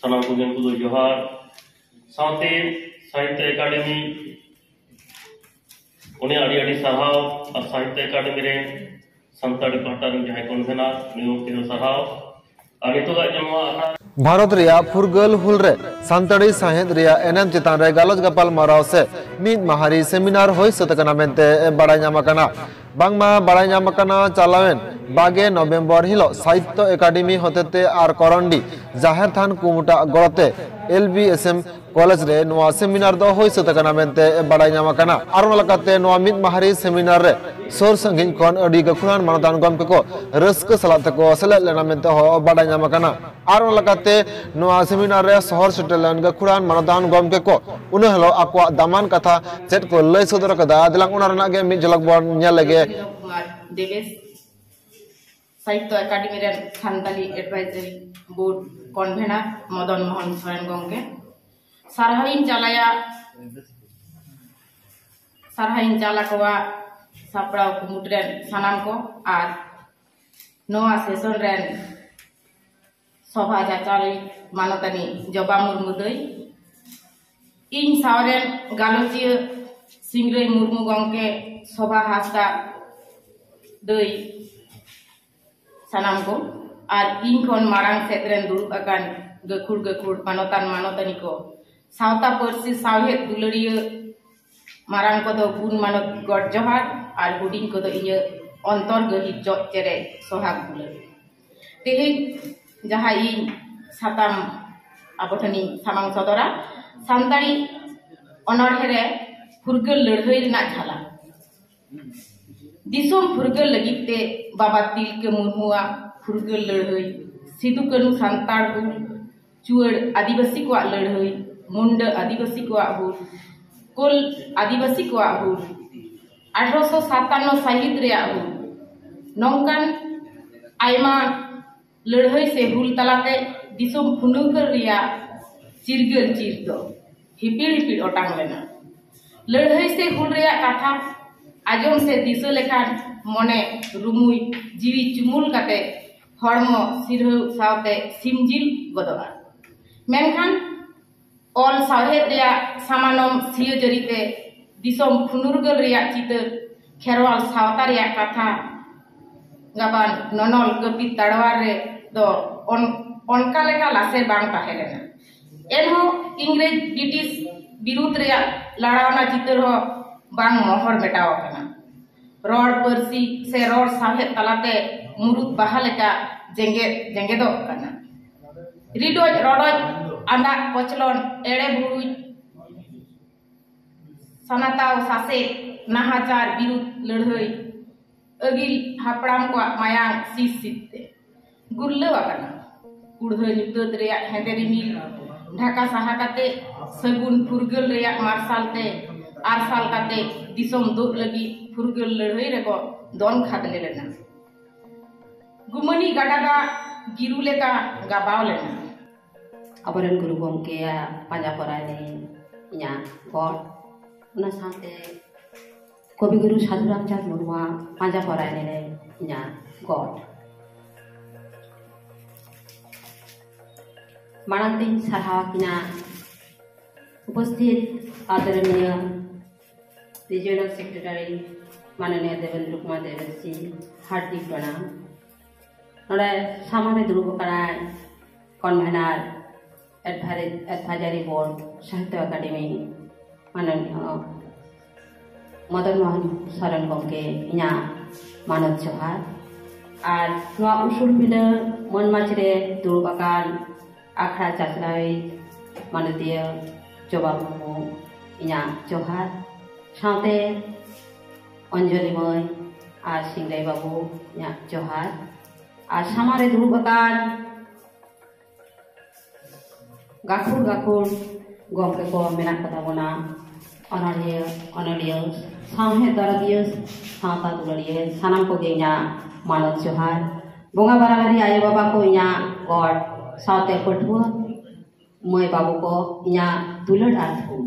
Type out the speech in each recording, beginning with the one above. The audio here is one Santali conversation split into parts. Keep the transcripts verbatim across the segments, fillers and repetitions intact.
ᱥᱟᱱᱟᱢ ᱠᱚᱜᱮ ᱩᱱᱠᱩ ᱫᱚ ᱡᱚᱦᱟᱨ᱾ ᱥᱟᱶᱛᱮ ᱥᱟᱦᱤᱛᱛᱚ ᱮᱠᱟᱰᱮᱢᱤ, ᱩᱱᱤ ᱟᱹᱰᱤ ᱟᱹᱰᱤ ᱥᱟᱨᱦᱟᱣ᱾ ᱟᱨ ᱥᱟᱦᱤᱛᱛᱚ ᱮᱠᱟᱰᱮᱢᱤ ᱨᱮ ᱥᱟᱱᱛᱟᱲᱤ ᱯᱟᱦᱴᱟ ᱨᱮᱱ ᱡᱟᱦᱟᱸᱭ ᱠᱚᱱᱵᱷᱮᱱᱟᱨ, ᱩᱱᱤ ᱜᱚᱢᱠᱮ ᱦᱚᱸ ᱥᱟᱨᱦᱟᱣ᱾ ᱟᱨ ᱱᱤᱛᱚᱜᱟᱜ ᱡᱮ ᱱᱚᱣᱟ ᱟᱠᱷᱲᱟ ᱵᱷᱟᱨᱚᱛ ᱨᱮᱭᱟᱜ ᱯᱷᱩᱨᱜᱟᱹᱞ ᱦᱩᱞ ᱨᱮ ᱥᱟᱱᱛᱟᱲᱤ ᱥᱟᱶᱦᱮᱫ ᱨᱮᱭᱟᱜ ᱮᱱᱮᱢ ᱪᱮᱛᱟᱱ ᱨᱮ ᱜᱟᱞᱚᱪ ᱜᱟᱯᱟᱞ ᱢᱟᱨᱟᱣ ᱥᱮ ᱢᱤᱫ ᱢᱟᱦᱟᱨᱤ ᱥᱮᱢᱤᱱᱟᱨ ᱦᱩᱭ ᱥᱟᱹᱛ ᱟᱠᱟᱱᱟ ᱢᱮᱱᱛᱮ ᱵᱟᱲᱟᱭ ᱧᱟᱢ ᱟᱠᱟᱱᱟ᱾ ᱵᱟᱝᱢᱟ ᱵᱟᱲᱟᱭ ᱧᱟᱢ ᱟᱠᱟᱱᱟ, ᱪᱟᱞᱟᱣᱮᱱ ᱵᱟᱜᱮ ᱱᱚᱵᱷᱮᱢᱵᱚᱨ ᱦᱤᱞᱳᱜ ᱥᱟᱦᱤᱛᱛᱚ ᱮᱠᱟᱰᱮᱢᱤ ᱦᱚᱛᱮᱛᱮ ᱟᱨ ᱠᱚᱨᱚᱱᱰᱤ ᱡᱟᱦᱮᱨ ᱛᱷᱟᱱ ᱠᱩᱢᱩᱴᱟᱜ ᱜᱚᱲᱚᱛᱮ L B S M college ᱨᱮ ᱱᱚᱣᱟ ᱥᱮᱢᱤᱱᱟᱨ ᱫᱚ ᱦᱩᱭ ᱥᱟᱹᱛ ᱟᱠᱟᱱᱟ ᱢᱮᱱᱛᱮ ᱵᱟᱲᱟᱭ ᱧᱟᱢ ᱟᱠᱟᱱᱟ᱾ ᱟᱨ ᱚᱱᱟ ᱞᱮᱠᱟᱛᱮ ᱱᱚᱣᱟ ᱢᱤᱫ ᱢᱟᱦᱟᱨᱤ ᱥᱮᱢᱤᱱᱟᱨ ᱨᱮ ᱥᱩᱨ ᱥᱟᱺᱜᱤᱧ ᱠᱷᱚᱱ ᱟᱹᱰᱤ ᱜᱟᱹᱠᱷᱩᱲᱟᱱ ᱢᱟᱱᱚᱛᱟᱱ ᱜᱚᱢᱠᱮ ᱠᱚ ᱨᱟᱹᱥᱠᱟᱹ ᱥᱟᱞᱟᱜ ᱛᱮᱠᱚ ᱥᱮᱞᱮᱫ ᱞᱮᱱᱟ ᱢᱮᱱᱛᱮ ᱦᱚᱸ ᱵᱟᱲᱟᱭ ᱧᱟᱢ ᱟᱠᱟᱱᱟ᱾ ᱟᱨ ᱚᱱᱟ ᱞᱮᱠᱟᱛᱮ ᱱᱚᱣᱟ ᱥᱮᱢᱤᱱᱟᱨ ᱨᱮ ᱥᱚᱦᱚᱨ ᱥᱮᱴᱮᱨ ᱞᱮᱱ ᱜᱟᱹᱠᱷᱩᱲᱟᱱ ᱢᱟᱱᱚᱛᱟᱱ ᱜᱚᱢᱠᱮ ᱠᱚ ᱩᱱᱟᱹ ᱦᱤᱞᱳᱜ ᱟᱠᱚᱣᱟᱜ ᱫᱟᱢᱟᱱ ᱠᱟᱛᱷᱟ ᱪᱮᱫ ᱠᱚ ᱞᱟᱹᱭ ᱥᱚᱫᱚᱨ ᱟᱠᱟᱫᱟ, ᱫᱮᱞᱟᱝ ᱚᱱᱟ ᱨᱮᱱᱟᱜ ᱜᱮ ᱢᱤᱫ ᱡᱷᱚᱞᱚᱠ ᱵᱚᱱ ᱧᱮᱞ ᱞᱮᱜᱮ᱾ ᱠᱩᱢᱟᱨ ᱫᱮᱵᱮᱥ, ᱥᱟᱦᱤᱛᱛᱚ ᱮᱠᱟᱰᱮᱢᱤ ᱨᱮᱱ ᱥᱟᱱᱛᱟᱞᱤ ᱮᱰᱵᱟᱭᱡᱟᱨᱤ ᱵᱳᱨᱰ ᱠᱚᱱᱵᱷᱮᱱᱟᱨ ᱢᱚᱫᱚᱱ ᱢᱳᱦᱚᱱ ᱥᱚᱨᱮᱱ ᱜᱚᱢᱠᱮ᱾ ᱥᱟᱨᱦᱟᱣᱤᱧ ᱪᱟᱞᱟᱭᱟ, ᱥᱟᱨᱦᱟᱣᱤᱧ ᱪᱟᱞ ᱟᱠᱚᱣᱟ ᱥᱟᱯᱲᱟᱣ ᱠᱩᱢᱩᱴ ᱨᱮᱱ ᱥᱟᱱᱟᱢ ᱠᱚ ᱟᱨ ᱱᱚᱣᱟ ᱥᱮᱥᱚᱱ ᱨᱮᱱ ᱥᱚᱵᱷᱟ ᱪᱟᱪᱟᱞᱟᱣᱤᱡ ᱢᱟᱱᱚᱛᱟᱱᱤ ᱡᱚᱵᱟ ᱢᱩᱨᱢᱩ ᱫᱟᱹᱭ, ᱤᱧ ᱥᱟᱶᱨᱮᱱ ᱜᱟᱞᱚᱪᱤᱭᱟᱹ ᱥᱤᱝᱨᱟᱹᱭ ᱢᱩᱨᱢᱩ ᱜᱚᱢᱠᱮ, ᱥᱚᱵᱷᱟ ᱦᱟᱸᱥᱫᱟ ᱫᱟᱹᱭ, ᱥᱟᱱᱟᱢ ᱠᱚ ᱟᱨ ᱤᱧ ᱠᱷᱚᱱ ᱢᱟᱲᱟᱝ ᱥᱮᱫ ᱨᱮᱱ ᱫᱩᱲᱩᱵ ᱟᱠᱟᱱ ᱜᱟᱹᱠᱷᱩᱲ ᱜᱟᱹᱠᱷᱩᱲ ᱢᱟᱱᱚᱛᱟᱱ ᱢᱟᱱᱚᱛᱟᱱᱤ ᱠᱚ, ᱥᱟᱶᱛᱟ ᱯᱟᱹᱨᱥᱤ ᱥᱟᱶᱦᱮᱫ ᱫᱩᱞᱟᱹᱲᱤᱭᱟᱹ, ᱢᱟᱨᱟᱝ ᱠᱚᱫᱚ ᱜᱩᱱ ᱢᱟᱱᱚᱛ ᱜᱚᱰ ᱡᱚᱦᱟᱨ ᱟᱨ ᱦᱩᱰᱤᱧ ᱠᱚᱫᱚ ᱤᱧᱟᱹᱜ ᱚᱱᱛᱚᱨ ᱜᱟᱹᱦᱤᱨ ᱡᱚᱜ ᱪᱮᱨᱮᱡ ᱥᱚᱦᱟᱜ ᱫᱩᱞᱟᱹᱲ᱾ ᱛᱮᱦᱮᱧ ᱡᱟᱦᱟᱸ ᱤᱧ ᱥᱟᱛᱟᱢ ᱟᱵᱚ ᱴᱷᱮᱱᱤᱧ ᱥᱟᱢᱟᱝ ᱥᱚᱫᱚᱨᱟ, ᱥᱟᱱᱛᱟᱲᱤ ᱚᱱᱚᱬᱦᱮ ᱨᱮ ᱯᱷᱩᱨᱜᱟᱹᱞ ᱞᱟᱹᱲᱦᱟᱹᱭ ᱨᱮᱱᱟᱜ ᱡᱷᱟᱞᱟ᱾ ᱫᱤᱥᱚᱢ ᱯᱷᱩᱨᱜᱟᱹᱞ ᱞᱟᱹᱜᱤᱫ ᱛᱮ ᱵᱟᱵᱟ ᱛᱤᱞᱠᱟᱹ ᱢᱩᱨᱢᱩᱣᱟᱜ ᱯᱷᱩᱨᱜᱟᱹᱞ ᱞᱟᱹᱲᱦᱟᱹᱭ, ᱥᱤᱫᱩ ᱠᱟᱹᱱᱦᱩ ᱥᱟᱱᱛᱟᱲ ᱦᱩᱞ, ᱪᱩᱣᱟᱹᱲ ᱟᱹᱫᱤᱵᱟᱹᱥᱤ ᱠᱚᱣᱟᱜ ᱞᱟᱹᱲᱦᱟᱹᱭ, ᱢᱩᱱᱰᱟᱹ ᱟᱹᱫᱤᱵᱟᱹᱥᱤ ᱠᱚᱣᱟᱜ ᱦᱩᱞ, ᱠᱳᱞ ᱟᱹᱫᱤᱵᱟᱹᱥᱤ ᱠᱚᱣᱟᱜ ᱦᱩᱞ, ᱟᱴᱷᱨᱚᱥᱚ ᱥᱟᱛᱟᱱᱱᱚ ᱥᱟᱹᱦᱤᱛ ᱨᱮᱭᱟᱜ ᱦᱩᱞ, ᱱᱚᱝᱠᱟᱱ ᱟᱭᱢᱟ ᱞᱟᱹᱲᱦᱟᱹᱭ ᱥᱮ ᱦᱩᱞ ᱛᱟᱞᱟᱛᱮ ᱫᱤᱥᱚᱢ ᱯᱷᱩᱨᱜᱟᱹᱞ ᱨᱮᱭᱟᱜ ᱪᱤᱨᱜᱟᱹᱞ ᱪᱤᱨ ᱫᱚ ᱦᱤᱯᱤᱲ ᱦᱤᱯᱤᱲ ᱚᱴᱟᱝ ᱞᱮᱱᱟ᱾ ᱞᱟᱹᱲᱦᱟᱹᱭ ᱥᱮ ᱦᱩᱞ ᱨᱮᱭᱟᱜ ᱠᱟᱛᱷᱟ ᱟᱸᱡᱚᱢ ᱥᱮ ᱫᱤᱥᱟᱹ ᱞᱮᱠᱷᱟᱱ ᱢᱚᱱᱮ ᱨᱩᱢᱩᱭ ᱡᱤᱣᱤ ᱪᱩᱢᱩᱞ ᱠᱟᱛᱮ ᱦᱚᱲᱢᱚ ᱥᱤᱨᱦᱟᱹᱣ ᱥᱟᱶᱛᱮ ᱥᱤᱢᱡᱤᱞ ᱜᱚᱫᱚᱜᱼᱟ᱾ ᱢᱮᱱᱠᱷᱟᱱ ᱚᱞ ᱥᱟᱶᱦᱮᱫ ᱨᱮᱭᱟᱜ ᱥᱟᱢᱟᱱᱚᱢ ᱥᱤᱭᱟᱹᱡᱟᱹᱨᱤ ᱛᱮ ᱫᱤᱥᱚᱢ ᱯᱷᱩᱱᱩᱨᱜᱟᱹᱞ ᱨᱮᱭᱟᱜ ᱪᱤᱛᱟᱹᱨ, ᱠᱷᱮᱨᱣᱟᱞ ᱥᱟᱶᱛᱟ ᱨᱮᱭᱟᱜ ᱠᱟᱛᱷᱟ ᱜᱟᱵᱟᱱ ᱱᱚᱱᱚᱞ ᱠᱟᱹᱯᱤ ᱛᱟᱲᱣᱟᱨ ᱨᱮ ᱫᱚ ᱚᱱ-, ᱚᱱᱠᱟ ᱞᱮᱠᱟ ᱞᱟᱥᱮᱨ ᱵᱟᱝ ᱛᱟᱦᱮᱸ ᱞᱮᱱᱟ᱾ ᱮᱱᱦᱚᱸ ᱤᱝᱨᱮᱡᱽ ᱵᱨᱤᱴᱤᱥ ᱵᱤᱨᱩᱫᱷ ᱨᱮᱭᱟᱜ ᱞᱟᱲᱟᱣᱱᱟ ᱪᱤᱛᱟᱹᱨ ᱦᱚᱸ ᱵᱟᱝ ᱢᱚᱦᱚᱨ ᱢᱮᱴᱟᱣ ᱟᱠᱟᱱᱟ᱾ ᱨᱚᱲ ᱯᱟᱹᱨᱥᱤ ᱥᱮ ᱨᱚᱲ ᱥᱟᱶᱦᱮᱫ ᱛᱟᱞᱟᱛᱮ ᱢᱩᱨᱩᱫ ᱵᱟᱦᱟ ᱞᱮᱠᱟ ᱡᱮᱜᱮᱫ ᱡᱮᱜᱮᱫᱚᱜ ᱠᱟᱱᱟ᱾ ᱨᱤᱰᱚᱡ ᱨᱚᱰᱚᱡ, ᱟᱸᱫᱟᱜ ᱠᱚᱪᱞᱚᱱ, ᱮᱲᱮ ᱵᱩᱨᱩᱡ, ᱥᱟᱱᱟᱛᱟᱣ ᱥᱟᱥᱮᱛ, ᱱᱟᱦᱟᱪᱟᱨ ᱵᱤᱨᱩᱫᱷ ᱞᱟᱹᱲᱦᱟᱹᱭ, ᱟᱹᱜᱤᱞ ᱦᱟᱯᱲᱟᱢ ᱠᱚᱣᱟᱜ ᱢᱟᱭᱟᱝ ᱥᱤᱥ ᱥᱤᱥ ᱛᱮ ᱜᱩᱨᱞᱟᱹᱣ ᱟᱠᱟᱱᱟ᱾ ᱠᱩᱲᱦᱟᱹ ᱧᱩᱛᱟᱹᱛ ᱨᱮᱭᱟᱜ ᱦᱮᱸᱫᱮ ᱨᱤᱢᱤᱞ ᱰᱷᱟᱠᱟ ᱥᱟᱦᱟ ᱠᱟᱛᱮ, ᱥᱟᱹᱜᱩᱱ ᱯᱷᱩᱨᱜᱟᱹᱞ ᱨᱮᱭᱟᱜ ᱢᱟᱨᱥᱟᱞ ᱛᱮ ᱟᱨᱥᱟᱞ ᱠᱟᱛᱮ, ᱫᱤᱥᱚᱢ ᱫᱳᱜ ᱞᱟᱹᱜᱤᱫ ᱯᱷᱩᱨᱜᱟᱹᱞ ᱞᱟᱹᱲᱦᱟᱹᱭ ᱨᱮᱠᱚ ᱫᱚᱱ ᱠᱷᱟᱫᱽᱞᱮ ᱞᱮᱱᱟ᱾ ᱜᱩᱢᱟᱹᱱᱤ ᱜᱟᱰᱟ ᱫᱟᱜ ᱜᱤᱨᱩ ᱞᱮᱠᱟ ᱜᱟᱵᱟᱣ ᱞᱮᱱᱟ᱾ ᱟᱵᱚᱨᱮᱱ ᱜᱩᱨᱩ ᱜᱚᱢᱠᱮᱭᱟᱜ ᱯᱟᱸᱡᱟ ᱯᱚᱨᱟᱭ ᱨᱮ ᱤᱧᱟᱹᱜ ᱜᱚᱰ, ᱚᱱᱟ ᱥᱟᱶᱛᱮ ᱠᱚᱵᱤᱜᱩᱨᱩ ᱥᱟᱹᱫᱷᱩ ᱨᱟᱢᱪᱟᱸᱫᱽ ᱢᱩᱨᱢᱩᱣᱟᱜ ᱯᱟᱸᱡᱟ ᱯᱚᱨᱟᱭ ᱨᱮ ᱤᱧᱟᱹᱜ ᱜᱚᱰ᱾ ᱢᱟᱲᱟᱝ ᱛᱮᱧ ᱥᱟᱨᱦᱟᱣ ᱟᱹᱠᱤᱱᱟ ᱩᱯᱚᱥᱛᱷᱤᱛ ᱟᱫᱚᱨᱚᱱᱤᱭᱟᱹ ᱨᱤᱡᱤᱭᱚᱱᱟᱞ ᱥᱮᱠᱨᱮᱴᱟᱨᱤ ᱢᱟᱱᱚᱱᱤᱭᱟ ᱫᱮᱵᱮᱱᱫᱨᱚ ᱠᱩᱢᱟᱨ ᱫᱮᱵᱮᱱᱥᱤ, ᱦᱟᱨᱫᱤᱠ ᱯᱨᱚᱱᱟᱢ᱾ ᱱᱚᱰᱮ ᱥᱟᱢᱟᱝ ᱨᱮ ᱫᱩᱲᱩᱵ ᱟᱠᱟᱱᱟᱭ ᱠᱚᱱᱵᱷᱮᱱᱟᱨ ᱮᱰᱵᱷᱟᱨᱮ-, ᱮᱰᱵᱷᱟᱭᱡᱟᱨᱤ ᱵᱳᱨᱰ ᱥᱟᱦᱤᱛᱛᱚ ᱮᱠᱟᱰᱮᱢᱤ ᱢᱟᱱᱚᱱᱤᱭᱚ ᱢᱚᱫᱚᱱ ᱢᱳᱦᱚᱱ ᱥᱚᱨᱮᱱ ᱜᱚᱢᱠᱮ, ᱤᱧᱟᱹᱜ ᱢᱟᱱᱚᱛ ᱡᱚᱦᱟᱨ᱾ ᱟᱨ ᱱᱚᱣᱟ ᱩᱥᱩᱞ ᱯᱤᱸᱰᱟᱹ ᱢᱟᱹᱱ ᱢᱟᱹᱪᱤ ᱨᱮ ᱫᱩᱲᱩᱵ ᱟᱠᱟᱱ ᱟᱠᱷᱲᱟ ᱪᱟᱪᱞᱟᱣᱤᱡ ᱢᱟᱱᱚᱛᱤᱭᱟᱹ ᱡᱚᱵᱟ ᱢᱩᱨᱢᱩ, ᱤᱧᱟᱹᱜ ᱡᱚᱦᱟᱨ᱾ ᱥᱟᱶᱛᱮ ᱚᱧᱡᱚᱞᱤ ᱢᱟᱹᱭ ᱟᱨ ᱥᱤᱝᱨᱟᱹᱭ ᱵᱟᱹᱵᱩ, ᱤᱧᱟᱹᱜ ᱡᱚᱦᱟᱨ᱾ ᱟᱨ ᱥᱟᱢᱟᱝ ᱨᱮ ᱫᱩᱲᱩᱵ ᱟᱠᱟᱱ ᱜᱟᱹᱠᱷᱩᱲ ᱜᱟᱹᱠᱷᱩᱲ ᱜᱚᱢᱠᱮ ᱠᱚ ᱢᱮᱱᱟᱜ ᱠᱚᱛᱟ ᱵᱚᱱᱟ, ᱚᱱᱚᱲᱦᱤᱭᱟᱹ, ᱚᱱᱚᱞᱤᱭᱟᱹ, ᱥᱟᱶᱦᱮᱫ ᱫᱚᱨᱚᱫᱤᱭᱟᱹ, ᱥᱟᱶᱛᱟ ᱫᱩᱞᱟᱹᱲᱤᱭᱟᱹ, ᱥᱟᱱᱟᱢ ᱠᱚᱜᱮ ᱤᱧᱟᱹᱜ ᱢᱟᱱᱚᱛ ᱡᱚᱦᱟᱨ᱾ ᱵᱚᱸᱜᱟ ᱵᱟᱨᱟᱵᱟᱨᱤ ᱟᱭᱳ ᱵᱟᱵᱟ ᱠᱚ ᱤᱧᱟᱹᱜ ᱜᱚᱰ, ᱥᱟᱶᱛᱮ ᱯᱟᱹᱴᱷᱩᱣᱟᱹ ᱢᱟᱹᱭ ᱵᱟᱹᱵᱩ ᱠᱚ ᱤᱧᱟᱹᱜ ᱫᱩᱞᱟᱹᱲ ᱟᱨ ᱛᱷᱩᱢ᱾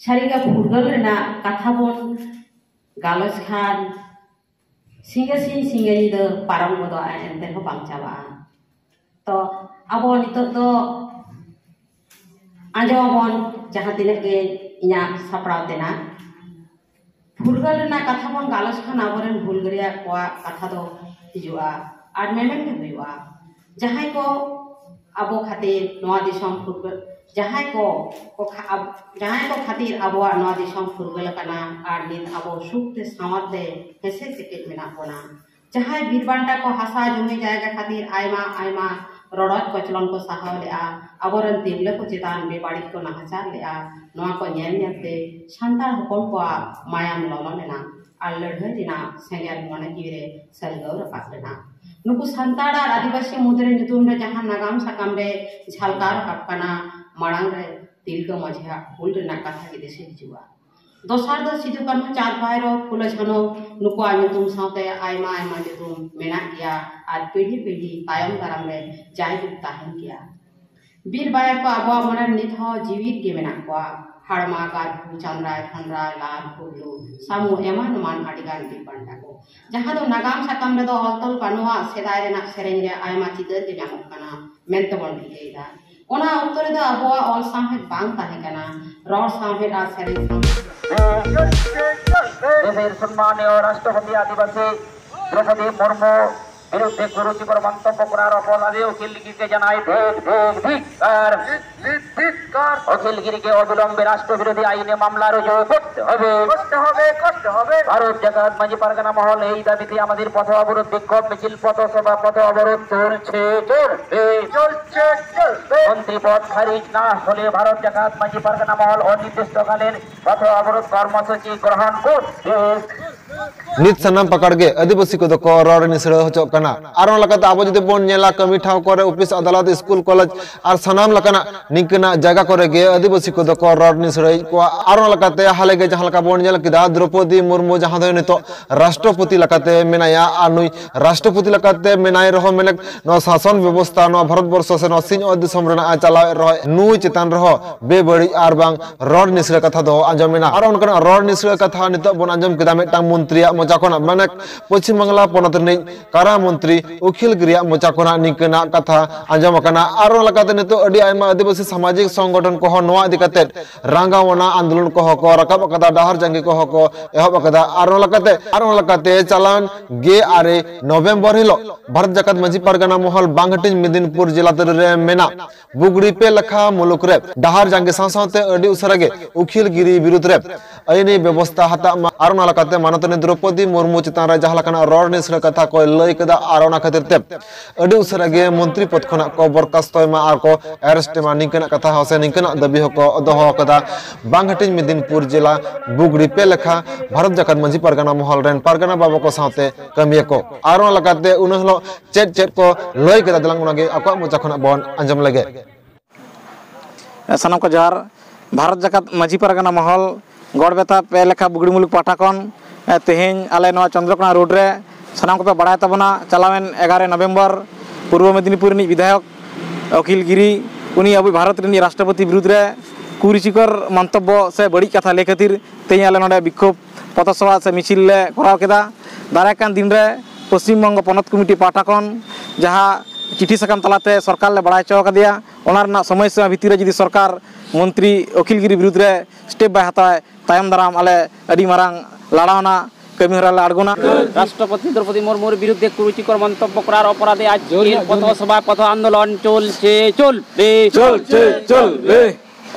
ᱥᱟᱹᱨᱤᱜᱮ ᱯᱷᱩᱨᱜᱟᱹᱞ ᱨᱮᱱᱟᱜ ᱠᱟᱛᱷᱟ ᱵᱚᱱ ᱜᱟᱞᱚᱪ ᱠᱷᱟᱱ ᱥᱤᱸᱜᱟᱹ ᱥᱤᱧ ᱥᱤᱸᱜᱟᱹ ᱧᱤᱫᱟᱹ ᱯᱟᱨᱚᱢ ᱜᱚᱫᱚᱜᱼᱟ, ᱮᱱᱛᱮ ᱨᱮᱦᱚᱸ ᱵᱟᱝ ᱪᱟᱵᱟᱜᱼᱟ᱾ ᱛᱚ ᱟᱵᱚ ᱱᱤᱛᱚᱜ ᱫᱚ ᱟᱸᱡᱚᱢ ᱟᱵᱚᱱ ᱡᱟᱦᱟᱸ ᱛᱤᱱᱟᱹᱜ ᱜᱮ ᱤᱧᱟᱹᱜ ᱥᱟᱯᱲᱟᱣ ᱛᱮᱱᱟᱜ᱾ ᱯᱷᱩᱨᱜᱟᱹᱞ ᱨᱮᱱᱟᱜ ᱠᱟᱛᱷᱟ ᱵᱚᱱ ᱜᱟᱞᱚᱪ ᱠᱷᱟᱱ ᱟᱵᱚᱨᱮᱱ ᱦᱩᱞᱜᱟᱹᱨᱤᱭᱟᱹ ᱠᱚᱣᱟᱜ ᱠᱟᱛᱷᱟ ᱫᱚ ᱦᱤᱡᱩᱜᱼᱟ ᱟᱨ ᱢᱮᱢᱮᱱ ᱜᱮ ᱦᱩᱭᱩᱜᱼᱟ᱾ ᱡᱟᱦᱟᱸᱭ ᱠᱚ ᱟᱵᱚ ᱠᱷᱟᱹᱛᱤᱨ ᱱᱚᱣᱟ ᱫᱤᱥᱚᱢ ᱯᱷᱩᱨᱜᱟᱹᱞ, ᱡᱟᱦᱟᱸᱭ ᱠᱚ, ᱠᱚ ᱠᱷᱟ-, ᱟᱵ-, ᱡᱟᱦᱟᱸᱭ ᱠᱚ ᱠᱷᱟᱹᱛᱤᱨ ᱟᱵᱚᱣᱟᱜ ᱱᱚᱣᱟ ᱫᱤᱥᱚᱢ ᱯᱷᱩᱨᱜᱟᱹᱞ ᱟᱠᱟᱱᱟ ᱟᱨ ᱱᱤᱛ ᱟᱵᱚ ᱥᱩᱠ ᱛᱮ ᱥᱟᱶᱟᱨ ᱛᱮ ᱦᱮᱸᱥᱮ ᱥᱮᱠᱮᱡ ᱢᱮᱱᱟᱜ ᱵᱚᱱᱟ᱾ ᱡᱟᱦᱟᱸᱭ ᱵᱤᱨ ᱵᱟᱱᱴᱟ ᱠᱚ ᱦᱟᱥᱟ ᱡᱩᱢᱤ ᱡᱟᱭᱜᱟ ᱠᱷᱟᱹᱛᱤᱨ ᱟᱭᱢᱟ ᱟᱭᱢᱟ ᱨᱚᱰᱚᱡ ᱠᱚᱪᱞᱚᱱ ᱠᱚ ᱥᱟᱦᱟᱣ ᱞᱮᱫᱼᱟ, ᱟᱵᱚᱨᱮᱱ ᱛᱤᱨᱞᱟᱹ ᱠᱚ ᱪᱮᱛᱟᱱ ᱵᱮᱵᱟᱹᱲᱤᱡ ᱠᱚ ᱱᱟᱦᱟᱪᱟᱨ ᱞᱮᱫᱼᱟ, ᱱᱚᱣᱟ ᱠᱚ ᱧᱮᱞ ᱧᱮᱞᱛᱮ ᱥᱟᱱᱛᱟᱲ ᱦᱚᱯᱚᱱ ᱠᱚᱣᱟᱜ ᱢᱟᱭᱟᱢ ᱞᱚᱞᱚ ᱞᱮᱱᱟ ᱟᱨ ᱞᱟᱹᱲᱦᱟᱹᱭ ᱨᱮᱱᱟᱜ ᱥᱮᱸᱜᱮᱞ ᱢᱚᱱᱮ ᱡᱤᱣᱤ ᱨᱮ ᱥᱟᱹᱨᱜᱟᱹᱣ ᱨᱟᱠᱟᱵ ᱞᱮᱱᱟ᱾ ᱱᱩᱠᱩ ᱥᱟᱱᱛᱟᱲ ᱟᱨ ᱟᱹᱫᱤᱵᱟᱹᱥᱤ ᱢᱩᱫᱽᱨᱮ ᱧᱩᱛᱩᱢ ᱨᱮ ᱡᱟᱦᱟᱸ ᱱᱟᱜᱟᱢ ᱥᱟᱠᱟᱢ ᱨᱮ ᱡᱷᱟᱞᱠᱟᱣ ᱨᱟᱠᱟᱵ ᱠᱟᱱᱟ, ᱢᱟᱲᱟᱝ ᱨᱮ ᱛᱤᱞᱠᱟᱹ ᱢᱟᱹᱡᱷᱤᱭᱟᱜ ᱦᱩᱞ ᱨᱮᱱᱟᱜ ᱠᱟᱛᱷᱟ ᱜᱮ ᱫᱤᱥᱟᱹ ᱦᱤᱡᱩᱜᱼᱟ᱾ ᱫᱚᱥᱟᱨ ᱫᱚ ᱥᱤᱫᱩ ᱠᱟᱹᱱᱦᱩ ᱪᱟᱸᱫᱽ ᱵᱷᱟᱭᱨᱳ ᱯᱷᱩᱞᱳ ᱡᱷᱟᱱᱳ, ᱱᱩᱠᱩᱣᱟᱜ ᱧᱩᱛᱩᱢ ᱥᱟᱶᱛᱮ ᱟᱭᱢᱟ ᱟᱭᱢᱟ ᱧᱩᱛᱩᱢ ᱢᱮᱱᱟᱜ ᱜᱮᱭᱟ ᱟᱨ ᱯᱤᱲᱦᱤ ᱯᱤᱲᱦᱤ ᱛᱟᱭᱚᱢ ᱫᱟᱨᱟᱢ ᱨᱮ ᱡᱟᱭᱡᱩᱜᱽ ᱛᱟᱦᱮᱱ ᱜᱮᱭᱟ᱾ ᱵᱤᱨ ᱵᱟᱭᱟ ᱠᱚ ᱟᱵᱚᱣᱟᱜ ᱢᱚᱱᱮ ᱨᱮ ᱱᱤᱛ ᱦᱚᱸ ᱡᱤᱣᱤᱫ ᱜᱮ ᱢᱮᱱᱟᱜ ᱠᱚᱣᱟ᱾ ᱦᱟᱲᱢᱟ, ᱜᱟᱨᱵᱷᱩ, ᱪᱟᱸᱫᱽᱨᱟᱭ, ᱠᱷᱟᱱᱰᱨᱟᱭ, ᱞᱟᱞ, ᱠᱩᱵᱞᱩ, ᱥᱟᱢᱩ ᱮᱢᱟᱱ ᱮᱢᱟᱱ ᱟᱹᱰᱤ ᱜᱟᱱ ᱵᱤᱨ ᱵᱟᱱᱴᱟ ᱠᱚ, ᱡᱟᱦᱟᱸ ᱫᱚ ᱱᱟᱜᱟᱢ ᱥᱟᱠᱟᱢ ᱨᱮᱫᱚ ᱚᱞ ᱛᱚᱞ ᱵᱟᱹᱱᱩᱜᱼᱟ, ᱥᱮᱫᱟᱭ ᱨᱮᱱᱟᱜ ᱥᱮᱨᱮᱧ ᱨᱮ ᱟᱭᱢᱟ ᱪᱤᱛᱟᱹᱨ ᱜᱮ ᱧᱟᱢᱚᱜ ᱠᱟᱱᱟ ᱢᱮᱱᱛᱮ ᱵᱚᱱ ᱴᱷᱤᱠᱟᱹᱭᱮᱫᱟ᱾ ᱚᱱᱟ ᱚᱠᱛᱚ ᱨᱮᱫᱚ ᱟᱵᱚᱣᱟᱜ ᱚᱞ ᱥᱟᱶᱦᱮᱫ ᱵᱟᱝ ᱛᱟᱦᱮᱸ ᱠᱟᱱᱟ, ᱨᱚᱲ ᱥᱟᱶᱦᱮᱫ ᱟᱨ ᱥᱮᱨᱮᱧ ᱥᱟᱶᱦᱮᱫ᱾ দেশের সম্মানীয় রাষ্ট্রপতি আদিবাসী দ্রৌপদী মুর্মু বিরুদ্ধে কুরুচিকর মন্তব্য করার অপরাধে অখিল গিরিকে জানাই ধিক, ধিক, ধিক্কার। অখিল গিরিকে অবিলম্বে রাষ্ট্রবিরোধী আইনে মামলা রুজু করতে হবে। করতে হবে, করতে হবে। ভারত জাকাত মাঝি পারগানা মহল এই দাবিতে আমাদের পথ অবরোধ, বিক্ষোভ মিছিল, পথসভা, পথ অবরোধ চলছে, চলবে। চলছে, চলবে। মন্ত্রী পদ খারিজ না হলে ভারত জাকাত মাঝি পারগানা মহল অনির্দিষ্টকালীন পথ অবরোধ কর্মসূচি গ্রহণ করবে। ᱱᱤᱛ ᱥᱟᱱᱟᱢ ᱯᱟᱠᱟᱲ ᱜᱮ ᱟᱹᱫᱤᱵᱟᱹᱥᱤ ᱠᱚᱫᱚ ᱠᱚ ᱨᱚᱲ ᱱᱤᱥᱲᱟᱹ ᱦᱚᱪᱚᱜ ᱠᱟᱱᱟ᱾ ᱟᱨ ᱚᱱᱟ ᱞᱮᱠᱟᱛᱮ ᱟᱵᱚ ᱡᱩᱫᱤ ᱵᱚᱱ ᱧᱮᱞᱟ, ᱠᱟᱹᱢᱤ ᱴᱷᱟᱶ ᱠᱚᱨᱮ, ᱚᱯᱷᱤᱥ, ᱟᱫᱟᱞᱚᱛ, ᱥᱠᱩᱞ, ᱠᱚᱞᱮᱡᱽ ᱟᱨ ᱥᱟᱱᱟᱢ ᱞᱮᱠᱟᱱᱟᱜ ᱱᱤᱝᱠᱟᱹᱱᱟᱜ ᱡᱟᱭᱜᱟ ᱠᱚᱨᱮ ᱜᱮ ᱟᱹᱫᱤᱵᱟᱹᱥᱤ ᱠᱚᱫᱚ ᱠᱚ ᱨᱚᱲ ᱱᱤᱥᱲᱟᱹᱭᱮᱫ ᱠᱚᱣᱟ᱾ ᱟᱨ ᱚᱱᱟ ᱞᱮᱠᱟᱛᱮ ᱦᱟᱞᱮ ᱜᱮ ᱡᱟᱦᱟᱸ ᱞᱮᱠᱟ ᱵᱚᱱ ᱧᱮᱞ ᱠᱮᱫᱟ, ᱫᱨᱚᱯᱚᱫᱤ ᱢᱩᱨᱢᱩ ᱡᱟᱦᱟᱸ ᱫᱚ ᱱᱤᱛᱚᱜ ᱨᱟᱥᱴᱨᱚᱯᱚᱛᱤ ᱞᱮᱠᱟᱛᱮ ᱢᱮᱱᱟᱭᱟ, ᱟᱨ ᱱᱩᱭ ᱨᱟᱥᱴᱨᱚᱯᱚᱛᱤ ᱞᱮᱠᱟᱛᱮ ᱢᱮᱱᱟᱭ ᱨᱮᱦᱚᱸ, ᱢᱮᱱᱮᱫ ᱱᱚᱣᱟ ᱥᱟᱥᱚᱱ ᱵᱮᱵᱚᱥᱛᱷᱟ, ᱱᱚᱣᱟ ᱵᱷᱟᱨᱚᱛ ᱵᱚᱨᱥᱚ ᱥᱮ ᱱᱚᱣᱟ ᱥᱤᱧ ᱚᱛ ᱫᱤᱥᱚᱢ ᱨᱮᱱᱟᱜ ᱮ ᱪᱟᱞᱟᱣᱮᱫ ᱨᱮᱦᱚᱸ, ᱱᱩᱭ ᱪᱮᱛᱟᱱ ᱨᱮᱦᱚᱸ ᱵᱮᱵᱟᱹᱲᱤᱡ ᱟᱨ ᱵᱟᱝ ᱨᱚᱲ ᱱᱤᱥᱲᱟᱹ ᱠᱟᱛᱷᱟ ᱫᱚ ᱟᱸᱡᱚᱢ ᱮᱱᱟ᱾ ᱟᱨ ᱚᱱᱠᱟᱱᱟᱜ ᱨᱚᱲ ᱱᱤᱥᱲᱟᱹ ᱠᱟᱛᱷᱟ ᱱᱤᱛᱚᱜ ᱵᱚᱱ ᱟᱸᱡᱚᱢ ᱠᱮᱫᱟ ᱢᱤᱫᱴᱟᱝ ᱢᱚᱱᱛᱨᱤᱭᱟᱜ ᱢᱚᱪᱟ ᱠᱷᱚᱱᱟᱜ, ᱢᱟᱱᱮ ᱯᱚᱪᱷᱤᱢ ᱵᱟᱝᱞᱟ ᱯᱚᱱᱚᱛ ᱨᱤᱱᱤᱡ ᱠᱟᱨᱟ ᱢᱚᱱᱛᱨᱤ ᱩᱠᱤᱞ ᱜᱤᱨᱤᱭᱟᱜ ᱢᱚᱪᱟ ᱠᱷᱚᱱᱟᱜ ᱱᱤᱝᱠᱟᱹᱱᱟᱜ ᱠᱟᱛᱷᱟ ᱟᱸᱡᱚᱢ ᱟᱠᱟᱱᱟ᱾ ᱟᱨ ᱚᱱᱟ ᱞᱮᱠᱟᱛᱮ ᱱᱤᱛᱚᱜ ᱟᱹᱰᱤ ᱟᱭᱢᱟ ᱟᱹᱫᱤᱵᱟᱹᱥᱤ ᱥᱟᱢᱟᱡᱤᱠ ᱥᱚᱝᱜᱚᱴᱷᱚᱱ ᱠᱚᱦᱚᱸ ᱱᱚᱣᱟ ᱤᱫᱤ ᱠᱟᱛᱮ ᱨᱟᱸᱜᱟᱣᱱᱟ ᱟᱱᱫᱳᱞᱚᱱ ᱠᱚᱦᱚᱸ ᱠᱚ ᱨᱟᱠᱟᱵ ᱟᱠᱟᱫᱟ, ᱰᱟᱦᱟᱨ ᱡᱟᱸᱜᱮ ᱠᱚᱦᱚᱸ ᱠᱚ ᱮᱦᱚᱵ ᱟᱠᱟᱫᱟ᱾ ᱟᱨ ᱚᱱᱟ ᱞᱮᱠᱟᱛᱮ, ᱟᱨ ᱚᱱᱟ ᱞᱮᱠᱟᱛᱮ ᱪᱟᱞᱟᱣᱮᱱ ᱜᱮᱞ ᱟᱨᱮ ᱱᱚᱵᱷᱮᱢᱵᱚᱨ ᱦᱤᱞᱳᱜ ᱵᱷᱟᱨᱚᱛ ᱡᱟᱠᱟᱛ ᱢᱟᱹᱡᱷᱤ ᱯᱟᱨᱜᱟᱱᱟ ᱢᱚᱦᱚᱞ ᱵᱟᱝᱦᱟᱹᱴᱤᱧ ᱢᱮᱫᱤᱱᱯᱩᱨ ᱡᱮᱞᱟ ᱛᱟᱹᱨᱤ ᱨᱮ ᱢᱮᱱᱟᱜ ᱵᱩᱜᱽᱲᱤ ᱯᱮ ᱞᱮᱠᱷᱟ ᱢᱩᱞᱩᱠ ᱨᱮ ᱰᱟᱦᱟᱨ ᱡᱟᱸᱜᱮ ᱥᱟᱶ ᱥᱟᱶᱛᱮ ᱟᱹᱰᱤ ᱩᱥᱟᱹᱨᱟ ᱜᱮ ᱩᱠᱤᱞ ᱜᱤᱨᱤ ᱵᱤᱨᱩᱫᱽ ᱨᱮ ᱟᱹᱭᱤᱱᱤ ᱵᱮᱵᱚᱥᱛᱷᱟ ᱦᱟᱛᱟᱜ ᱢᱟ᱾ ᱟᱨ ᱚᱱᱟ ᱞᱮᱠᱟᱛᱮ ᱢᱟᱱᱚᱛᱟᱱᱤ ᱫᱨᱚᱯᱚᱫᱤ ᱢᱩᱨᱢᱩ ᱪᱮᱛᱟᱱ ᱨᱮ ᱡᱟᱦᱟᱸ ᱞᱮᱠᱟᱱᱟᱜ ᱨᱚᱲ ᱱᱤᱥᱲᱟᱹ ᱠᱟᱛᱷᱟ ᱠᱚᱭ ᱞᱟᱹᱭ ᱠᱮᱫᱟ, ᱟᱨ ᱚᱱᱟ ᱠᱷᱟᱹᱛᱤᱨ ᱛᱮ ᱟᱹᱰᱤ ᱩᱥᱟᱹᱨᱟ ᱜᱮ ᱢᱚᱱᱛᱨᱤ ᱯᱚᱫᱽ ᱠᱷᱚᱱᱟᱜ ᱠᱚ ᱵᱚᱨᱠᱟᱥᱛᱚᱭ ᱢᱟ ᱟᱨ ᱠᱚ ᱮᱨᱮᱥᱴ ᱮ ᱢᱟ, ᱱᱤᱝᱠᱟᱹᱱᱟᱜ ᱠᱟᱛᱷᱟ ᱦᱚᱸ ᱥᱮ ᱱᱤᱝᱠᱟᱹᱱᱟᱜ ᱫᱟᱹᱵᱤ ᱦᱚᱸᱠᱚ ᱫᱚᱦᱚ ᱟᱠᱟᱫᱟ᱾ ᱵᱟᱝ ᱦᱟᱹᱴᱤᱧ ᱢᱮᱫᱤᱱᱯᱩᱨ ᱡᱮᱞᱟ ᱵᱩᱜᱽᱲᱤ ᱯᱮ ᱞᱮᱠᱷᱟ ᱵᱷᱟᱨᱚᱛ ᱡᱟᱠᱟᱛ ᱢᱟᱹᱡᱷᱤ ᱯᱟᱨᱜᱟᱱᱟ ᱢᱚᱦᱚᱞ ᱨᱮᱱ ᱯᱟᱨᱜᱟᱱᱟ ᱵᱟᱵᱟ ᱠᱚ ᱥᱟᱶᱛᱮ ᱠᱟᱹᱢᱤᱭᱟᱠᱚ᱾ ᱟᱨ ᱚᱱᱟ ᱞᱮᱠᱟᱛᱮ ᱩᱱ ᱦᱤᱞᱳᱜ ᱪᱮᱫ ᱪᱮᱫ ᱠᱚ ᱞᱟᱹᱭ ᱠᱮᱫᱟ, ᱫᱮᱞᱟᱝ ᱚᱱᱟᱜᱮ ᱟᱠᱚᱣᱟᱜ ᱢᱚᱪᱟ ᱠᱷᱚᱱᱟᱜ ᱵᱚᱱ ᱟᱸᱡᱚᱢ ᱞᱮᱜᱮ᱾ ᱥᱟᱱᱟᱢ ᱠᱚ ᱡᱚᱦᱟᱨ᱾ ᱵᱷᱟᱨᱚᱛ ᱡᱟᱠᱟᱛ ᱢᱟᱹᱡᱷᱤ ᱯᱟᱨᱜᱟᱱᱟ ᱢᱚᱦᱚᱞ ᱜᱚᱲ ᱵᱮᱛᱟ ᱯᱮ ᱞᱮᱠᱷᱟ ᱵᱩᱜᱽᱲᱤ ᱢᱩᱞᱩᱠ ᱯᱟᱦᱴᱟ ᱠᱷᱚᱱ, ᱮ, ᱛᱮᱦᱮᱧ ᱟᱞᱮ ᱱᱚᱣᱟ ᱪᱚᱱᱫᱨᱚᱠᱳᱱᱟ ᱨᱳᱰ ᱨᱮ ᱥᱟᱱᱟᱢ ᱠᱚᱯᱮ ᱵᱟᱲᱟᱭ ᱛᱟᱵᱚᱱᱟ, ᱪᱟᱞᱟᱣᱮᱱ ᱮᱜᱟᱨᱚ ᱱᱚᱵᱷᱮᱢᱵᱚᱨ ᱯᱩᱨᱵᱚ ᱢᱮᱫᱤᱱᱤᱯᱩᱨ ᱨᱤᱱᱤᱡ ᱵᱤᱫᱷᱟᱭᱚᱠ ᱚᱠᱷᱤᱞ ᱜᱤᱨᱤ, ᱩᱱᱤ ᱟᱵᱚ ᱵᱷᱟᱨᱚᱛ ᱨᱤᱱᱤᱡ ᱨᱟᱥᱴᱨᱚᱯᱚᱛᱤ ᱵᱤᱨᱩᱫᱽ ᱨᱮ ᱠᱩᱨᱩᱪᱤᱠᱚᱨ ᱢᱚᱱᱛᱚᱵᱵᱚ ᱥᱮ ᱵᱟᱹᱲᱤᱡ ᱠᱟᱛᱷᱟ ᱞᱟᱹᱭ ᱠᱷᱟᱹᱛᱤᱨ ᱛᱮᱦᱮᱧ ᱟᱞᱮ ᱱᱚᱰᱮ ᱵᱤᱠᱠᱷᱳᱵ ᱯᱚᱛᱷᱚ ᱥᱚᱵᱷᱟ ᱥᱮ ᱢᱤᱪᱷᱤᱞ ᱞᱮ ᱠᱚᱨᱟᱣ ᱠᱮᱫᱟ᱾ ᱫᱟᱨᱟᱭ ᱠᱟᱱ ᱫᱤᱱ ᱨᱮ ᱯᱚᱥᱪᱤᱢ ᱵᱚᱝᱜᱚ ᱯᱚᱱᱚᱛ ᱠᱚᱢᱤᱴᱤ ᱯᱟᱦᱴᱟ ᱠᱷᱚᱱ ᱡᱟᱦᱟᱸ ᱪᱤᱴᱷᱤ ᱥᱟᱠᱟᱢ ᱛᱟᱞᱟᱛᱮ ᱥᱚᱨᱠᱟᱨ ᱞᱮ ᱵᱟᱲᱟᱭ ᱦᱚᱪᱚ ᱟᱠᱟᱫᱮᱭᱟ, ᱚᱱᱟ ᱨᱮᱱᱟᱜ ᱥᱚᱢᱚᱭ ᱥᱤᱢᱟ ᱵᱷᱤᱛᱤᱨ ᱨᱮ ᱡᱩᱫᱤ ᱥᱚᱨᱠᱟᱨ ᱢᱚᱱᱛᱨᱤ ᱚᱠᱷᱤᱞ ᱜᱤᱨᱤ ᱵᱤᱨᱩᱫᱽ ᱨᱮ ᱥᱴᱮᱯ ᱵᱟᱭ ᱦᱟᱛᱟᱣᱟ, ᱛᱟᱭᱚᱢ ᱫᱟᱨᱟᱢ ᱟᱞᱮ ᱟᱹᱰᱤ ᱢᱟᱨᱟᱝ ᱞᱟᱲᱟᱣᱱᱟ ᱠᱟᱹᱢᱤ ᱦᱚᱨᱟ ᱞᱮ ᱟᱬᱜᱚᱱᱟ᱾ রাষ্ট্রপতি দ্রৌপদী মুর্মুর বিরুদ্ধে কুরুচিকর মন্তব্য করার অপরাধে আজকের পথ সভা, পথ আন্দোলন চলছে, চলবে। চলছে, চলবে।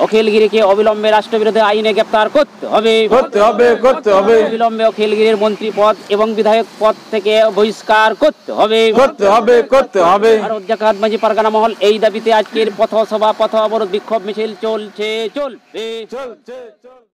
অখিল গিরিকে অবিলম্বে রাষ্ট্রবিরোধী আইনে গ্রেপ্তার করতে হবে। করতে হবে, করতে হবে। অবিলম্বে অখিল গিরির মন্ত্রী পদ এবং বিধায়ক পদ থেকে বহিষ্কার করতে হবে। করতে হবে, করতে হবে। ভারত জাকাত মাঝি পারগানা মহল এই দাবিতে আজকের পথ সভা, পথ অবরোধ, বিক্ষোভ মিছিল চলছে, চলবে। চলছে, চলবে।